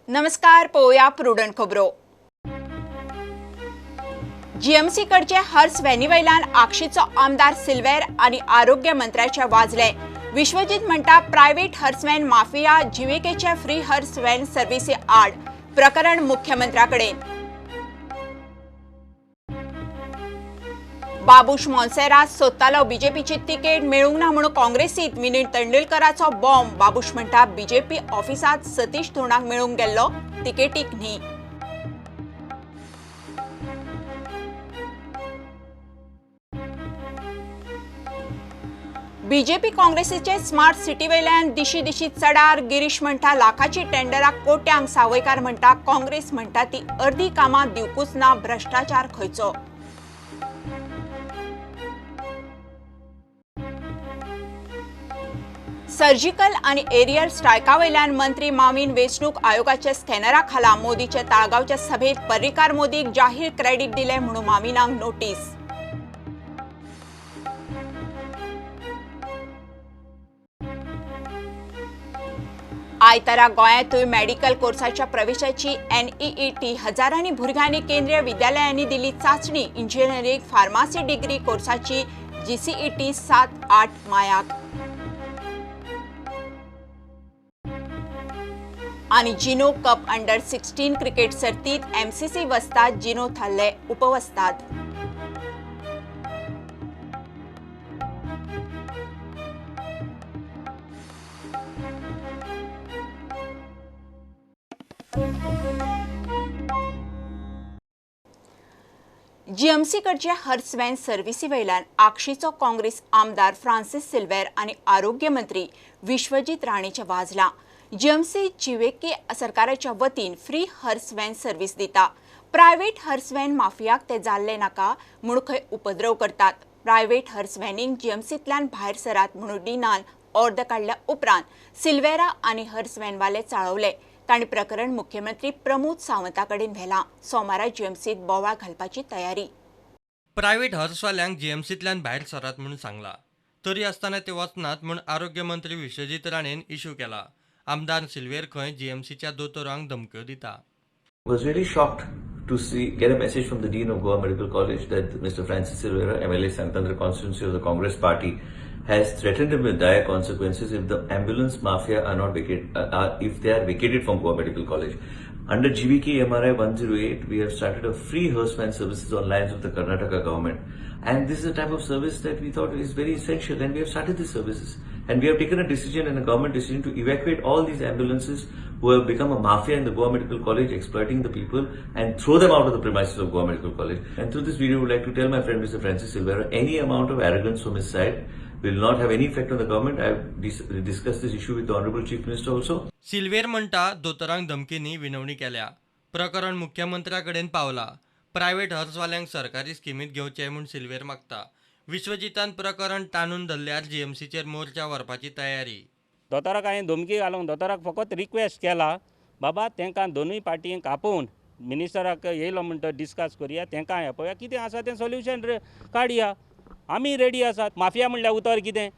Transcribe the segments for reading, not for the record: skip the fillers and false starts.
नमस्कार, पळोवया प्रुडंट खबरो. जीएमसी कडचे हर्स व्हॅनी वयल्यान आक्षीचो आमदार सिल्वेर आनी आरोग्य मंत्र्याचे वाजले. विश्वजीत म्हणटा, प्रायव्हेट हर्स व्हॅन माफिया जीव्हीकेचे फ्री हर्स व्हॅन सर्व्हिसी आड, प्रकरण मुख्यमंत्र्याकडेन. बाबूश मोन्सेरात सोदतालो बीजेपीची तिकेट, मेळूंक ना म्हणून काँग्रेसीत, विनीत तेंडुलकराचो बॉम्ब. बाबूश म्हणटा, बीजेपी ऑफिसात सतीश धोंडाक मेळूंक गेल्लो, तिकेटीक न्ही. बीजेपी काँग्रेसीचे स्मार्ट सिटी वयल्यान दिशी दिशी चडार. गिरीश म्हणटा, लाखाची टेंडरां कोट्यांक. सावयकार म्हणटा, काँग्रेस म्हणटा ती अर्दी कामां दिवकूच ना, भ्रष्टाचार खंयचो? सर्जिकल आणि एरियल स्ट्रायका वयल्यान मंत्री मावीन वेंचणूक आयोगाच्या स्कॅनरा खाला. मोदीच्या ताळगांवच्या सभेत पर्रीकार मोदीक जाहीर क्रेडीट दिले म्हणून माविनाक नोटीस. आयतारा गोंयांतूय मेडिकल कोर्साच्या प्रवेशाची एनईईटी. हजारांनी भुरग्यांनी केंद्रीय विद्यालयांनी दिली चाचणी. इंजिनिअरिंग, फार्मासी डिग्री कोर्साची जीसीईटी 7-8 मायाक. आणि जिनो कप अंडर 16 क्रिकेट सर्तीत एमसीसी वस्ताद, जिनो थारले उपवस्ताद. जीएमसी कडचे हर्स व्हॅन सर्व्हिसी वयल्यान आक्षीचो काँग्रेस आमदार फ्रांसीस सिल्वेर आनी आरोग्य मंत्री विश्वजीत राणेचे वाजला. जीएमसी जीव्हीके सरकाराच्या वतीन फ्री हर्स व्हॅन सर्व्हिस दिता. प्रायव्हेट हर्स व्हॅन माफियाक ते जाल्ले नाका म्हूण खंय उपद्रव करतात. प्रायव्हेट हर्स व्हॅनींक जीएमसींतल्यान भायर सरात म्हणून डिनान ऑर्द काडल्या उपरांत सिल्वेरा आनी हर्स व्हॅनवाले चाळवले. तांणी प्रकरण मुख्यमंत्री प्रमोद सावंता कडेन व्हेलां. सोमारा जीएमसीत बोवाळ घालपाची तयारी. प्रायव्हेट हर्सवाल्यांक जीएमसींतल्यान भायर सरात म्हूण सांगला, तरी आसतना ते वचनात म्हूण आरोग्य मंत्री विश्वजीत राणेन इशू केला. आमदार सिल्वेर खंय जीएमसीच्या दोतोरांक धमक्यो दिता. Was really shocked to see get a message from the Dean of Goa Medical College that Mr. Francis Silveira, MLA Santander constituency of the Congress Party, has threatened him with dire consequences if the ambulance mafia are not vacate, if they are vacated from Goa Medical College. Under GVK MRI 108, we have started a free hearse van services on lines of the Karnataka government. And this is a type of service that we thought is very essential, and we have started these services. And we have taken a decision and a government decision to evacuate all these ambulances who have become a mafia in the Goa Medical College, exploiting the people, and throw them out of the premises of Goa Medical College. And through this video, I would like to tell my friend Mr. Francis Silveira, any amount of arrogance from his side will not have any effect on the government. I have discussed this issue with the Honorable Chief Minister also. Silveira म्हणटा, दोतोरांक धमकींनी विनवणी केल्या. प्रकरण मुख्यमंत्र्या कडेन पावला. Private हर्सवाल्यांक सरकारी स्किमीत घेवचे म्हूण सिल्वेर मागता. विश्वजितान प्रकरण ताणून धरल्यार जीएमसीचेर मोर्चा व्हरपाची तयारी. दोतोराक हांवें धमकी घालूंक, दोतोराक फकत रिक्वेस्ट केला, बाबा, तांकां दोनूय पार्टींक आपोवन मिनिस्टराक येयलो म्हणटा डिस्कस करुया, तांकां आपोवया, कितें आसा तें सोल्युशन काडया, आमी रेडी आसात. माफिया म्हणल्यार उतर कितें?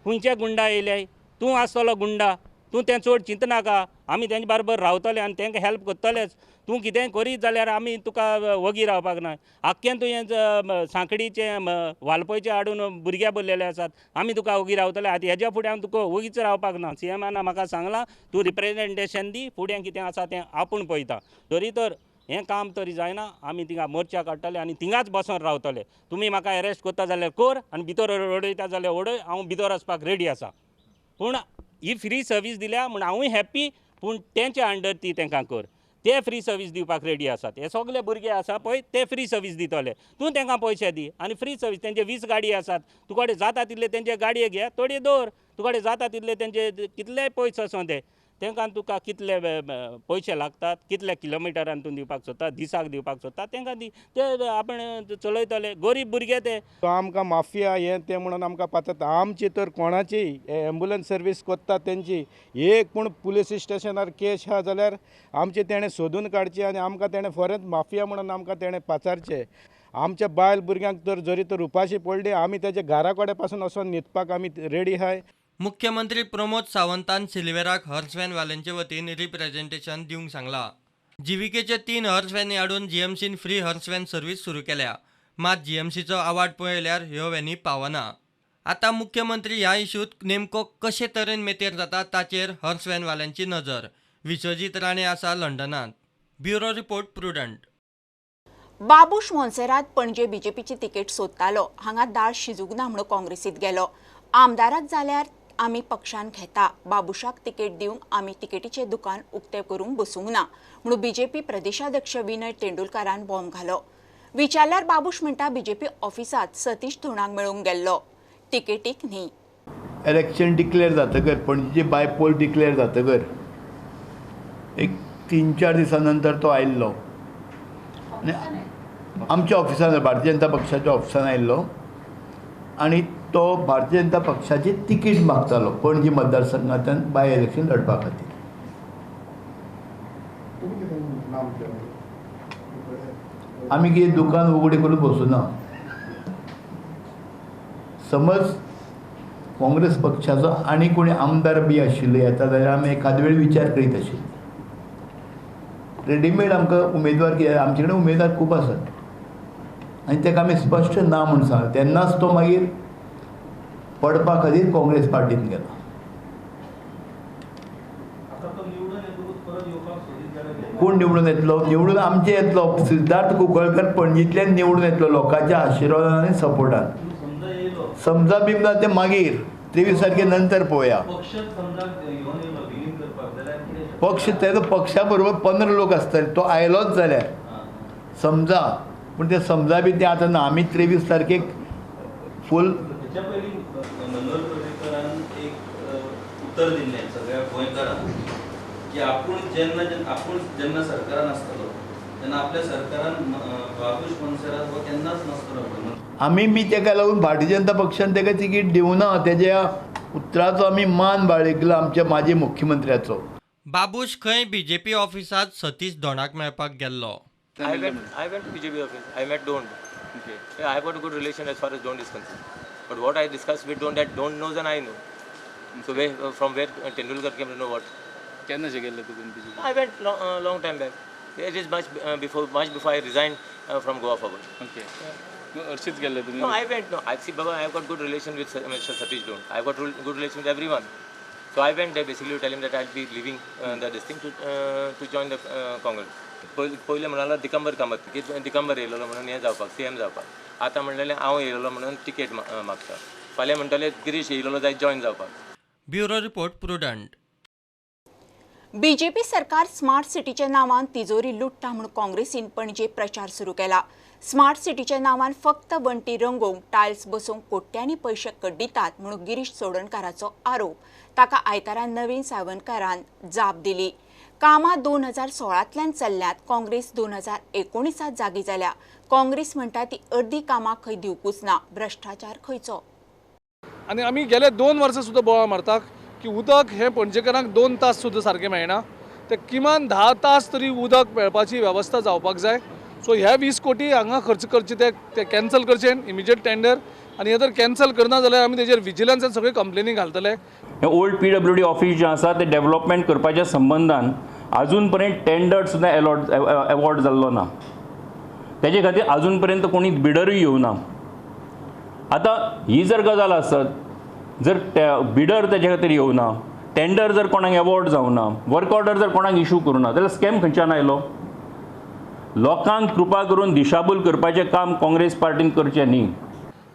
खंयचे गुंडा येयले? तूं आसतलो गुंडा. तूं तें चड चिंतनाका, आमी तेंचे बरोबर रावतले आनी तांकां हेल्प करतलेच. तूं कितेंय करीत जाल्यार आमी तुका वगी रावपाक ना. आख्खें तुवें सांकडीचें, वालपयचें हाडून भुरगे भरलेले आसात. आमी तुका वगी रावतले. आतां हेज्या फुडें आमी तुका वगीच रावपाक ना. सी एमान म्हाका सांगलां, तूं रिप्रेजेंटेशन दी, फुडें कितें आसा तें आपूण पळयता. तरी तर हें काम तरी जायना, आमी थिंगा मोर्चा काडटले आनी थिंगाच बसोन रावतले. तुमी म्हाका एरेस्ट करता जाल्यार कर आनी भितर उडयता जाल्यार उडय, हांव भितर वचपाक रेडी आसा. पूण ही फ्री सर्वीस दिल्या म्हूण हांवूय हॅप्पी, पूण तेंच्या अंडर ती तांकां कर. ते फ्री सर्वीस दिवपाक रेडी आसात. हे सगळे भुरगे आसा पळय, ते फ्री सर्वीस दितले. तूं तांकां पयशे दी आनी फ्री सर्वीस. तेंचे 20 गाडी आसात, तुकडे जाता तितले तेंचे गाडये घे, थोडे दवर. तुकडे जाता तितले तेंचे कितलेय पयस आसूं ते, तांकां तुका कितले पयशे लागतात, कितले किलोमिटरान तूं दिवपाक सोदता, दिसाक दिवपाक सोदता, तांकां दी. ते आपण चलयतले. गरीब भुरगे ते. आमकां माफिया हें तें म्हणून आमकां पाचत. आमची तर कोणाची एम्बुलन्स सर्वीस करता तेंची एक पूण पुलीस स्टेशनार केस आहा जाल्यार आमची तेणें सोदून काडची आनी आमकां तेणें फॉरेन माफिया म्हणून आमकां तेणें पाचारचें. आमच्या बायल भुरग्यांक तर जरी तर उपाशी पडली, आमी तेजे घरा कडेन पासून वचोन न्हिदपाक आमी रेडी आहाय. मुख्यमंत्री प्रमोद सावंतान सिल्वेराक हर्स व्हॅनवाल्यांचे वतीन रिप्रेझेंटेशन दिवंक सांगलां. जीव्हीकेचे 3 हर्स व्हॅनी हाडून जीएमसीन फ्री हर्स व्हॅन सर्वीस सुरू केल्या. मात जीएमसीचो आवाड पळयल्यार ह्यो व्हॅनी पावना. आतां मुख्यमंत्री ह्या इशूत नेमको कशे तरेन मेतेर जाता ताचेर हर्स व्हॅनवाल्यांची नजर. विश्वजीत राणे आसा लंडनांत. Bureau report, Prudent. Babush Monserrate Panaji बीजेपीची तिकेट सोदतालो. हांगा दाळ शिजूंक ना म्हणून काँग्रेसीत गेलो. आमदाराक जाल्यार आमी पक्षान घेता, बाबुशाक तिकेट दिवंक आमी तिकेटीचें दुकान उक्तें करूंक बसूंक ना म्हणून बीजेपी प्रदेशाध्यक्ष विनय तेंडुलकारान बॉम्ब घालो. विचारल्यार बाबूश म्हणटा बीजेपी ऑफिसांत सतीश धोंडाक मेळूंक गेल्लो, तिकेटीक न्ही. इलेक्शन डिक्लेअर जातकर, पणजेचे बायपोल डिक्लेअर जातकर एक 3-4 दिसां नंतर तो आयिल्लो आनी आमच्या ऑफिसान, भारतीय जनता पक्षाच्या ऑफिसान आयिल्लो आनी तो भारतीय जनता पक्षाची तिकीट मागतालो पणजी मतदारसंघांतल्यान बाय इलेक्शन लढपा खातीर. आमी कितें दुकान उगडें करून बसूना. समज काँग्रेस पक्षाचो आनी कोणी आमदार बी आशिल्लो येता जाल्यार आमी एखाद वेळ विचार करीत आशिल्ले. रेडीमेड आमकां उमेदवार कित्याक आमचे कडेन उमेदवार खूब आसात आनी ताका आमी स्पश्ट ना म्हूण सांगलें. तेन्नाच तो मागीर पडपा खातीर काँग्रेस पार्टीन गेलो. कोण निवडून येतलो? निवडून आमचे येतलो, सिद्धार्थ कुंकळकर पणजींतल्यान निवडून येतलो लोकांच्या आशिर्वादान आनी सपोर्टान. समजा बिमजा ते मागीर 23 तारखे नंतर पळोवया. पक्ष तेजो पक्षा बरोबर 15 लोक आसतले, तो आयलोच जाल्यार समजा, पूण ते समजा बी ते आतां ना. आमी 23 तारखेक फूल उत्तर दिल्लें सगळ्या गोंयकारांक की आपूण जेन्ना आपूण जेन्ना सरकारान आसतलो तेन्ना आपल्या सरकारान बाबूश मोन्सेरात हो केन्नाच नासतलो म्हणून. आमी बी तेका लागून भारतीय जनता पक्षान तेका तिकीट दिवना. तेज्या उतराचो आमी मान बाळगिलो आमच्या माजी मुख्यमंत्र्याचो. बाबूश खंय बीजेपी ऑफिसांत सतीश धोंडाक मेळपाक गेल्लो. I went to BJP office. I met Dhond. Okay. Yeah, I have got a good relation as far as Dhond is concerned. But what I discussed with Dhond, that Dhond knows and I know. So where, from where Tendulkar came to know what? I went long time back. It is much before I resigned from Goa Forward. Okay. Yeah. No, I went. No, I see, Baba, I have got good relation with Mr. Satish Dhond. I have got good relation with everyone. So I went there basically to tell him that I'll be leaving this thing to join the Congress. पयलें म्हणालो दिगंबर कामत की दिगंबर येयलेलो म्हणून हें जावपाक, CM जावपाक. आतां म्हणलेलें हांव येयलेलो म्हणून तिकेट मागता. फाल्यां म्हणटले गिरीश येयलेलो जाय जॉयन जावपाक. Bureau report, Prudent. BJP सरकार स्मार्ट सिटीच्या नावान तिजोरी लुट्टा म्हूण काँग्रेसीन पणजे प्रचार सुरू केला. स्मार्ट सिटीच्या नावान फक्त वण्टी रंगोवंक, टायल्स बसोवंक कोट्यांनी पयशे कड्डितात म्हणून गिरीश चोडणकाराचो आरोप. ताका आयतारा नवीन सावंतकारान जाप दिली. कामां 2016तल्यान चल्ल्यात, काँग्रेस 2019 जागी जाल्या. काँग्रेस म्हणटा ती अर्दी कामां खंय दिवकूच ना, भ्रश्टाचार खंयचो. आनी आमी गेले 2 वर्सां सुद्दां बोवाळ मारतात की उदक हें पणजेकारांक 2 तास सुद्दां सारकें मेळना, ते किमान 10 तास तरी उदक मेळपाची वेवस्था जावपाक जाय. सो ह्या 20 कोटी हांगा खर्च करचे ते कॅन्सल करचे, इमिजिएट टेंडर. आनी हे जर कॅन्सल करना जाल्यार आमी तेजेर विजिलन्सान सगळे कंप्लेनी घालतले. हें ओल्ड PWD office जें आसा तें डेवलपमेंट करपाच्या संबंदान आजून पर्यंत टेंडर सुद्दां एवॉर्ड जाल्लो ना. तेजे खातीर आजून पर्यंत कोणी बिडरूय येवना. आतां ही जर गजाल आसत, जर बिडर तेजे खातीर येवना, टेंडर जर कोणाक एवॉर्ड जावना, वर्क ऑर्डर जर कोणाक इशू करूना जाल्यार स्कॅम खंयच्यान आयलो? लोकांक कृपा करून दिशाभूल करपाचें काम काँग्रेस पार्टीन करचें न्ही.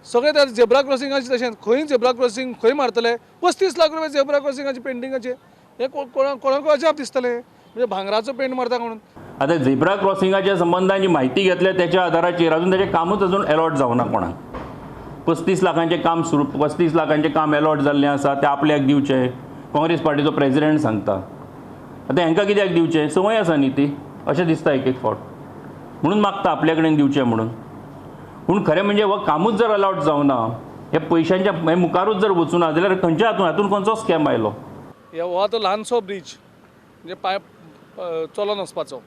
सगळे त्या झेब्रा क्रॉसिंगाचे तशें खंय झेब्रा क्रॉसिंग खंय मारतले? 35 लाख रुपया झेब्रा क्रॉसिंगाचे पेंटिंगाचे हे कोणाक अजाप दिसतलें, म्हणजे भांगराचो पेंट मारता म्हणून. आतां झेब्रा क्रॉसिंगाच्या संबंदान जी म्हायती घेतल्या त्याच्या आधाराचेर अजून तेजें कामूच अजून एलॉट जावना कोणाक. 35 लाखांचें काम सुरू, 35 लाखांचें काम एलॉट जाल्लें आसा तें आपल्याक दिवचें काँग्रेस पार्टीचो प्रेजिडेंट सांगता. आतां हांकां कित्याक दिवचें? संवय आसा न्ही ती, अशें दिसता एक एक फावट, म्हणून मागता आपल्या कडेन दिवचें म्हणून. पूण खरें म्हणजे हो कामूच जर अलावड जावना, हे पयशांच्या हे मुखारूच जर वचूना जाल्यार खंयच्या हातून हातून खंयचो स्कॅम आयलो? हो आतां ल्हानसो ब्रीज म्हणजे पांय चलोन वचपाचो,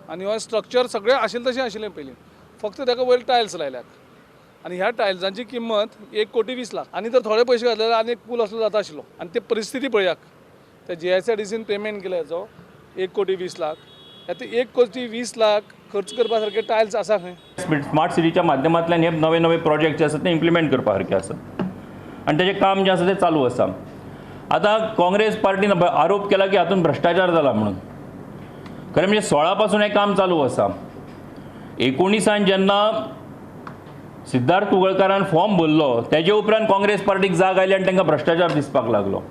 आनी हो स्ट्रक्चर सगळें आशिल्लें तशें आशिल्लें पयलीं, फक्त ताका वयर टायल्स लायल्यात. आनी ह्या टायल्सांची किंमत 1,20,00,000 आनी जर थोडे पयशे घातले जाल्यार आनी एक पूल असलो जाता आशिल्लो. आनी ते परिस्थिती पळयात, त्या GSIDCन पेमेंट केल्या हेचो 1,20,00,000. आतां 1,20,00,000 खर्च करपा सारके टायल्स आसा खंय? स्मार्ट सिटीच्या माध्यमांतल्यान हे नवे नवे प्रोजेक्ट जे आसा ते इम्प्लिमेंट करपा सारके आसा आनी तेजें काम जें आसा तें चालू आसा. आतां काँग्रेस पार्टीन आरोप केला की हातूंत भ्रश्टाचार जाला म्हणून. खरें म्हणजे 16 पासून हें काम चालू आसा. 19 जेन्ना सिद्धार्थ कुंकळकारान फॉर्म भरलो तेजे उपरांत काँग्रेस पार्टीक जाग आयली आनी तांकां भ्रश्टाचार दिसपाक लागलो.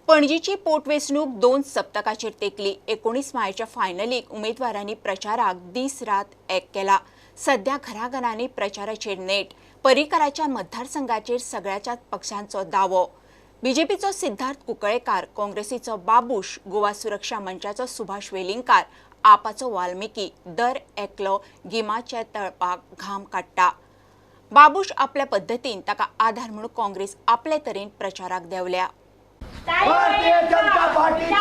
पणजीची पोटवेंचणूक 2 सप्तकाचेर तेंकली. 19 मायाच्या फायनलीक उमेदवारांनी प्रचाराक दीस रात एक केला. सध्या घराघरांनी प्रचाराचेर नेट. पर्रीकराच्या मतदारसंघाचेर सगळ्याच्याच पक्षांचो दावो. बीजेपीचो सिद्धार्थ कुंकळेकार, काँग्रेसीचो बाबूश, गोवा सुरक्षा मंचाचो सुभाष वेलिंगकार, आपाचो वाल्मिकी दर एकलो गिमाच्या तळपाक घाम काडटा. बाबूश आपल्या पद्दतीन ताका आधार म्हणून काँग्रेस आपले तरेन प्रचाराक देंवल्या. भारतीय जनता पार्टीचा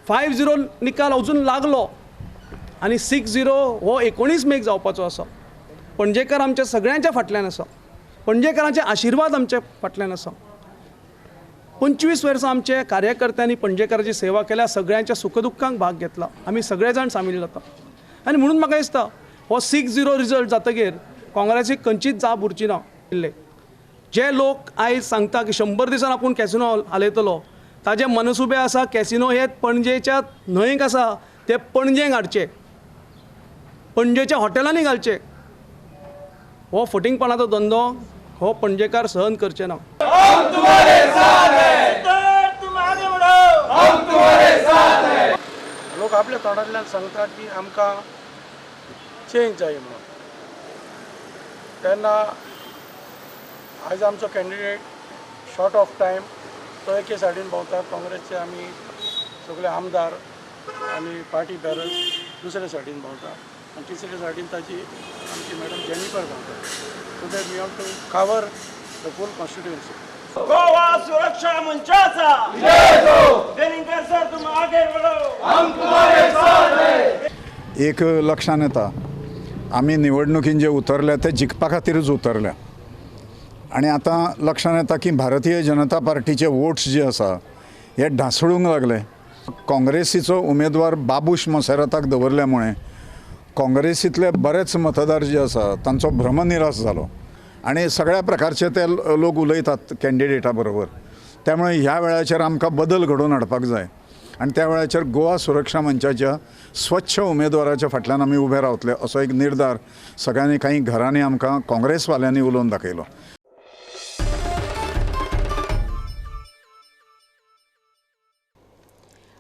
5-0 निकाल अजून लागलो आनी 6-0 हो 19 मेक जावपाचो आसा. पणजेकार आमच्या सगळ्यांच्या फाटल्यान आसा, पणजेकारांचे आशिर्वाद आमच्या फाटल्यान आसा. 25 वर्सां आमचे कार्यकर्त्यांनी पणजेकाराची सेवा केल्या, सगळ्यांच्या सुखदुख्खांक भाग घेतला, आमी सगळे जाण सामील जाता. आनी म्हणून म्हाका दिसता हो 6-0 रिजल्ट जातकीर काँग्रेसीक खंयचीच जाप उरची ना. जे लोक आयज सांगता की 100 दिसान आपूण कॅसिनो हालयतलो, ताजे मनसुबे आसा कॅसिनो हे पणजेच्या न्हंयक आसा ते पणजेक हाडचे, पणजेच्या हॉटेलांनी घालचे. हो फटींगपणाचो धंदो हो पणजेकार सहन करचे ना. लोक आपल्या तोंडांतल्यान सांगता की आमकां चेंज जाय म्हणून, तेन्ना आयज आमचो कॅन्डिडेट शॉर्ट ऑफ टायम तो एके सायडीन भोंवता, काँग्रेसचे आमी सगळे आमदार आनी पार्टी बॅरर्स दुसरे सायडीन भोंवता आनी तिसरे सायडीन ताची आमची मॅडम जेनिफर भोंवता. So that we have to cover the full constituency. Goa Suraksha मंचाचा विजय हो. वेलिंगकर सर तुम आगे बढ़ो, हम तुम्हारे साथ हैं. एक लक्षात येता, आमी निवडणुकीन जे उतरल्या ते जिखपा खातीरूच उतरल्या आनी आतां लक्षात येता की भारतीय जनता पार्टीचे वोट्स जे आसा हे ढासळूंक लागले. काँग्रेसीचो उमेदवार बाबूश मोन्सेराताक दवरल्या मुळे काँग्रेसींतले बरेच मतदार जे आसा तांचो भ्रमनिरास जालो आनी सगळ्या प्रकारचे ते लोक उलयतात कॅन्डिडेटा बरोबर. त्यामुळे ह्या वेळाचेर आमकां बदल घडोवन हाडपाक जाय आनी त्या वेळाचेर गोवा सुरक्षा मंचाच्या स्वच्छ उमेदवाराच्या फाटल्यान आमी उबे रावतले असो एक निर्धार सगळ्यांनी काही घरांनी आमकां काँग्रेसवाल्यांनी उलोवन दाखयलो.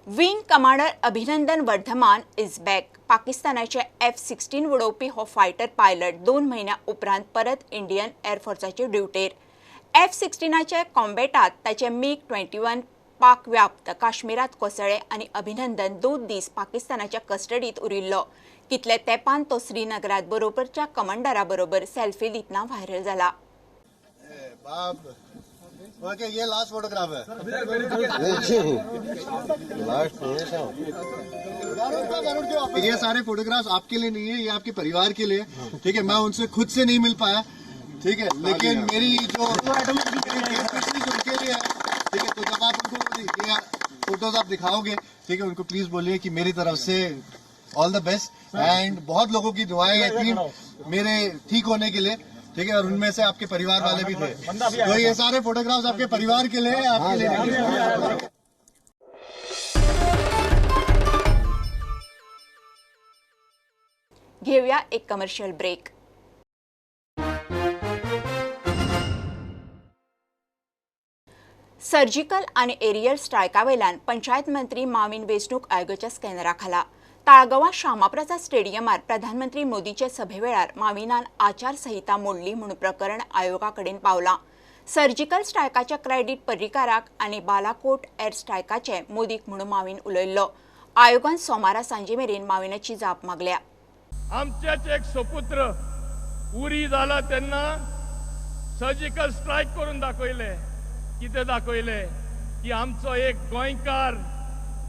Wing commander Abhinandan Varthaman is back. पाकिस्तानाचे F-16 उडोवपी हो फायटर पायलट 2 म्हयन्या उपरांत परत इंडियन एअरफोर्साचे ड्युटेर. F-16चे कॉम्बॅटात ताचे MiG-21 पाक व्याप्त काश्मीरात कोसळ्ळे आनी अभिनंदन 2 दीस पाकिस्तानाच्या कस्टडीत उरिल्लो. कितले तेपान तो श्रीनगरात बरोबरच्या कमांडरा बरोबर सेल्फी दितना व्हायरल जाला. ओके, ये लास्ट फोटोग्राफ है. लास्ट ये सारे फोटोग्राफ्स आपके लिए नहीं है, ये आपके परिवार के लिए. ठीक है, मैं उनसे खुद से नहीं मिल पाया, ठीक है, लेकिन मेरी जो उनके लिए है, ठीक है, तो जब आप उनको ये फोटोज आप दिखाओगे, ठीक है, उनको प्लीज बोलिए कि मेरी तरफ से ऑल the best and बहुत लोगों की दुआएं थी मेरे ठीक होने के लिए, ठीक है, और उनमें से आपके परिवार वाले भी थे, तो ये सारे फोटोग्राफ्स आपके परिवार के लिए, आपके लिए. घेऊया एक कमर्शियल ब्रेक. सर्जिकल आणि एरियल स्ट्रायका वयल्यान पंचायत मंत्री माविन वेंचणूक आयोगाच्या स्कॅनरा खाला. ताळगांवां श्यामाप्रसाद स्टेडियमार प्रधानमंत्री मोदीचे सभे वेळार माविनान आचारसंहिता मोडली म्हूण प्रकरण आयोगा कडेन पावलां. सर्जिकल स्ट्रायकाचे क्रेडीट पर्रीकाराक आनी बालाकोट एअर स्ट्रायकाचे मोदीक म्हूण माविन उलयल्लो. आयोगान सोमारा सांजे मेरेन माविनाची जाप मागल्या. आमचेच एक सुपुत्र उरी जाला तेन्ना सर्जिकल स्ट्रायक करून दाखयले. कितें दाखयले की आमचो एक गोंयकार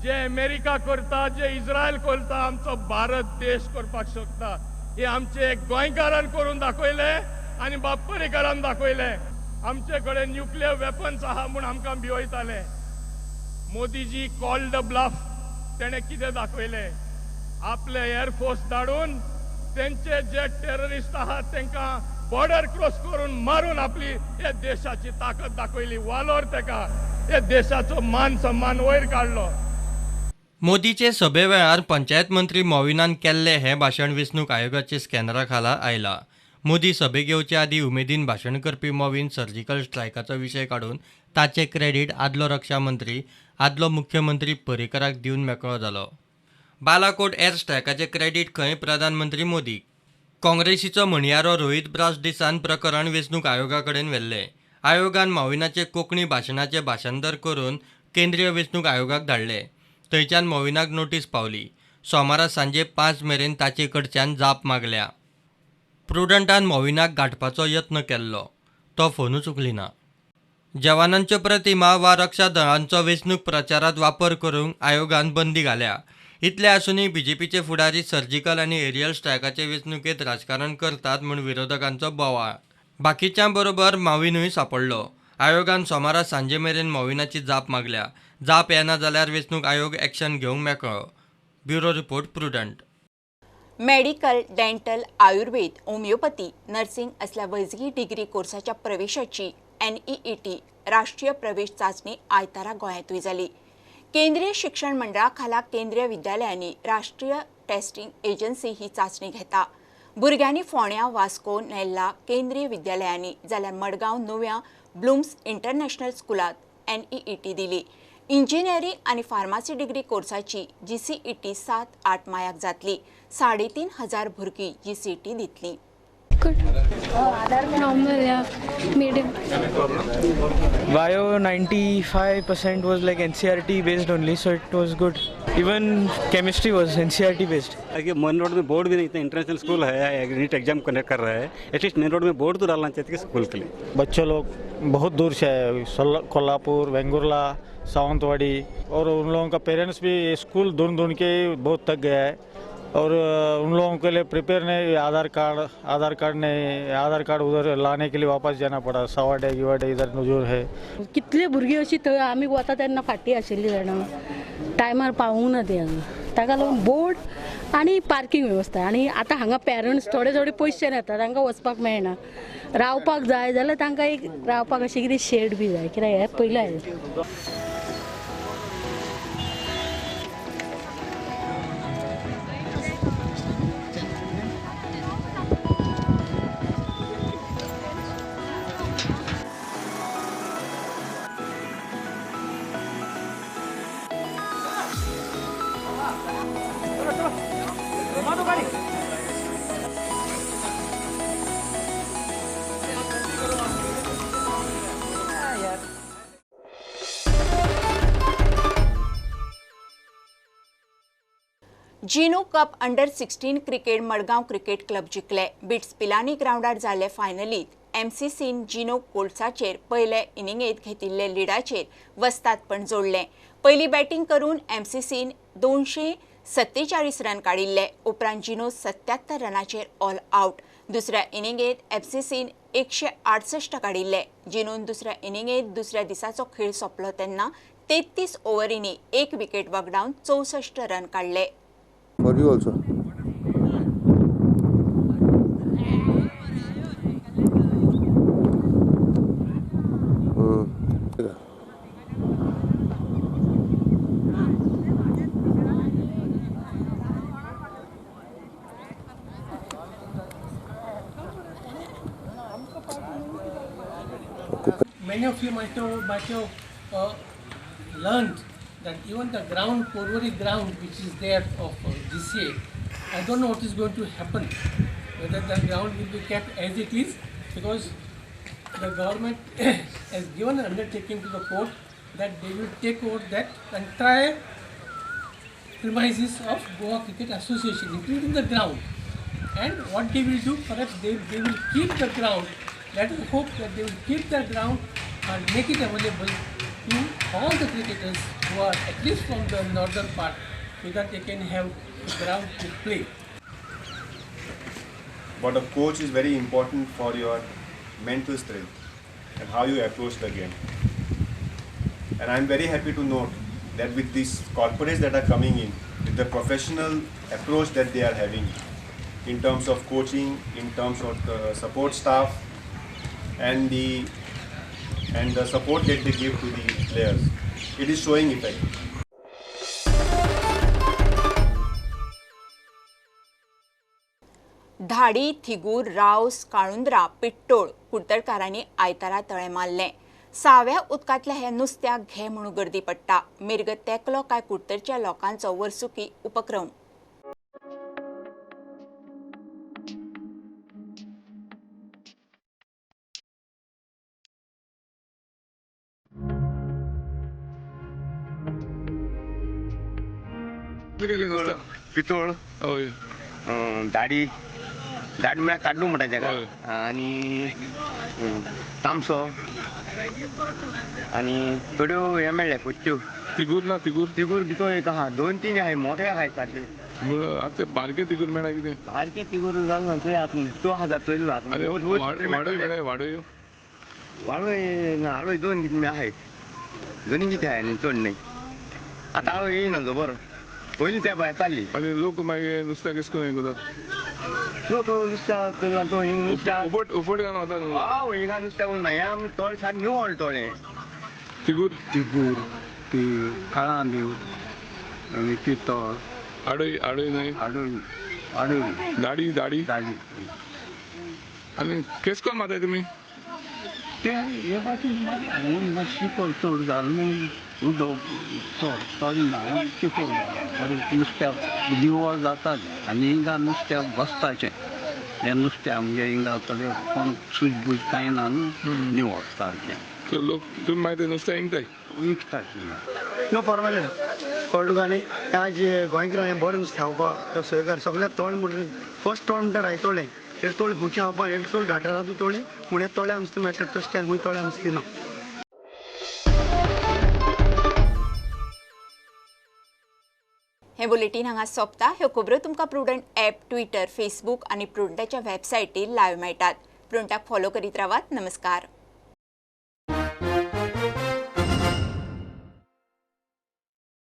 जे अमेरिका करता, जे इस्रायल करता, आमचो भारत देश करपाक शकता. हे आमचे गोंयकारान करून दाखयले आनी बाब पर्रीकारान दाखयले. आमचे कडेन न्युक्लियर वेपन्स आहा म्हूण आमकां भिवयताले. मोदीजी कॉल्ड the bluff. तेणें कितें दाखयलें? आपले एअरफोर्स धाडून तेंचे जे टेररिस्ट आहात तांकां बॉर्डर क्रॉस करून मारून आपली हे देशाची ताकद दाखयली. वालोर तेका, हे देशाचो मान सन्मान वयर काडलो. मोदीचे सभे वेळार पंचायत मंत्री मॉविनान केल्लें हें भाशण वेंचणूक आयोगाचे स्कॅनरा खाला आयलां. मोदी सभेक येवचे आदीं उमेदीन भाशण करपी मॉविन सर्जिकल स्ट्रायकाचो विशय काडून ताचें क्रेडीट आदलो रक्षा मंत्री, आदलो मुख्यमंत्री पर्रीकराक दिवन मेकळो जालो. बालाकोट एअर स्ट्रायकाचें क्रेडीट खंय प्रधानमंत्री मोदीक. काँग्रेसीचो म्हणयारो रोहीत ब्रास डिसान प्रकरण वेंचणूक आयोगा कडेन व्हेल्लें. आयोगान मॉविनाचे कोंकणी भाशणाचें भाशांतर करून केंद्रीय वेंचणूक आयोगाक धाडलें. थंयच्यान मॉविनाक नोटीस पावली. सोमारा सांजे 5 मेरेन ताचे कडच्यान जाप मागल्या. प्रुडंटान मॉविनाक गांठपाचो यत्न केल्लो, तो फोनूच उखलिना. जवानांच्यो प्रतिमा वा रक्षा दळांचो वेंचणूक प्रचारांत वापर करूंक आयोगान बंदी घाल्या. इतले आसूनय बीजेपीचे फुडारी सर्जिकल आनी एरियल स्ट्रायकाचे वेंचणुकेंत राजकारण करतात म्हूण विरोधकांचो बोवाळ. बाकीच्यां बरोबर मॉविनूय सांपडलो. आयोगान सोमारा सांजे मेरेन मॉविनाची जाप मागल्या. जाप येना जाल्यार वेंचणूक आयोग एक्शन घेवंक मेकळो. Bureau report, Prudent. Medical, dental, Ayurveda, homeopathy, nursing असल्या वैजकी डिग्री कोर्साच्या प्रवेशाची NEET राष्ट्रीय प्रवेश चाचणी आयतारा गोंयांतूय जाली. केंद्रीय शिक्षण मंडळा खाला केंद्रीय विद्यालयांनी राष्ट्रीय टेस्टिंग एजन्सी ही चाचणी घेता. भुरग्यांनी फोंड्या, वास्को, नेल्ला केंद्रीय विद्यालयांनी जाल्यार मडगांव नव्या ब्लूम्स इंटरनॅशनल स्कुलांत NEET दिली. इंजिनियरींग आनी फार्मासी डिग्री कोर्साची GCET 7-8 मायाक जातली. 3500 भुरगीं GCET दितली. Normal, yeah, medium. Bio 95% was like NCERT based only, so it was good. Even chemistry was NCERT based. कि मेन रोड में बोर्ड भी नहीं, इतना इंटरनेशनल स्कूल है, नीट एग्जाम कंडक्ट कर रहा है, एटलीस्ट मेन रोड में बोर्ड तो डालना चाहिए स्कूल के लिए. बच्चे लोग बहुत दूर से आए, कोल्हापुर, वेंगुर्ला, सावंतवाड़ी, और उन लोगों का पेरेंट्स भी स्कूल ढूंढ ढूंढ के बहुत थक गया है. और उन लोगों के लिए प्रिपेयर नहीं, आधार कार्ड नहीं, आधार कार्ड उधर लाने के लिए वापस जाना पड़ा. सवाडे गिवाडे इधर नुजूर है. कितले भुरगीं अशी थंय आमी वता तेन्ना फाटीं आशिल्ली जाणा, टायमार पावूंक ना ती हांगा. ताका लागून बोर्ड आनी पार्किंग वेवस्था. आनी आतां हांगा पेरंट्स थोडे थोडे पयशे येता, तांकां वचपाक मेळना. रावपाक जाय जाल्यार तांकां एक रावपाक अशें कितें शेड बी जाय, कित्याक हें पयलें आयलें. Gino cup under 16 cricket Madgaon cricket club जिखले. बिट्स पिलानी ग्रावंडार जाल्ले फायनलींत MCCन जिनो कोल्ट्साचेर पयले इनिंगेंत घेतिल्ले लिडाचेर वस्तादपण जोडलें. पयली बॅटींग करून MCCन 247 रन काडिल्ले. उपरांत जिनो 77 रनाचेर ऑल आउट. दुसऱ्या इनिंगेंत MCCन 168 काडिल्ले. जिनोन दुसऱ्या इनिंगेंत दुसऱ्या दिसाचो खेळ सोंपलो तेन्ना 33 ओव्हरींनी 1 विकेट वगडावन 64 रन काडले. For you also. Many of you might have learned that even the ground, Porvorim ground, which is there of GCA, I don't know what is going to happen, whether the ground will be kept as it is, because the government has given an undertaking to the court that they will take over that entire premises of Goa Cricket Association, including the ground. And what they will do, perhaps they will keep the ground. Let us hope that they will keep the ground and make it available to all the cricketers who are at least from the northern part, so that they can have ground to play. But a coach is very important for your mental strength and how you approach the game. And I'm very happy to note that with these corporates that are coming in, with the professional approach that they are having in terms of coaching, in terms of the support staff, and the support that they give to the players, it is showing effect. धाडी, थिगूर, रावस, काळुंद्रा, पिट्टोळ कुडतरकारांनी आयतारा तळें मारलें. साव्या उदकांतल्या ह्या नुस्त्याक घे म्हणून गर्दी पडटा. मिर्ग तेकलो काय कुडतरच्या लोकांचो वर्सुकी उपक्रम. पितोळ, दाडी, दाडी म्हळ्यार काड्डू म्हणटा तेका, आनी तामसो, आनी थोड्यो हे मेळ्ळे पोच्च्यो. तिगूर ना? तिगूर तिगूर भितर एक आहा, दोन तीन आहाय मोठे आहाय सारके. आतां बारके तिगूर मेळ्ळा कितें? बारके तिगूर जाल ना थंय आतां 2000 चोयलो आतां. वाडोय वाडोय ना, आडोय दोन कितें आहाय, दोनी कितें आहाय न्ही, चड न्ही. आतां आडोय येयना जबर, पयलीं त्या भायर चालली. आनी लोक मागीर नुस्त्याक केश करून हें करतात? लोक नुस्त्याक उपट उपट घालून वता न्हू? हय, हिंगा नुस्त्याक ना, हें आमी तळ सारकें निवळ तळें. तिगूर तिगूर ती काळांबीव आनी पितोळ, आडोय. आडोय न्हय? आडोय आडोय. दाडी दाडी दाडी. आनी केश करून मारताय तुमी? ते हे पाटी शिकोल चड जालें न्हू, उदक चड तरी ना चिकोल जालें, नुस्त्याक निवळ जातालें आनी हिंगा नुस्त्याक बसपाचें. हें नुस्त्या म्हणजे हिंगा तले कोण सूजबूज कांय ना न्हू, निवळ सारकें. लोक तुमी मागीर तें नुस्तें विकताय? विकतात. नो फॉर्मेलिटी कळ्ळें तुका न्ही. आज गोंयकारांक बरें नुस्तें खावपाक सहकार सगळ्याक तोंड म्हणटा फर्स्ट तोंड म्हणटा रायतोळें, एक तोळ भुकें खावपाक, एक तोळ घाटारांतू तोळें, पूण हे तोळ्या नुस्तें मेळटा तशें खंय तोळ्या नुस्तें ना. हे बुलेटीन हांगा सोंपता. ह्यो खबरो तुमकां प्रुडंट ॲप, ट्विटर, फेसबूक आनी प्रुडंटाच्या वेबसायटीर लायव्ह मेळटात. प्रुडंटाक फॉलो करीत रावात. नमस्कार.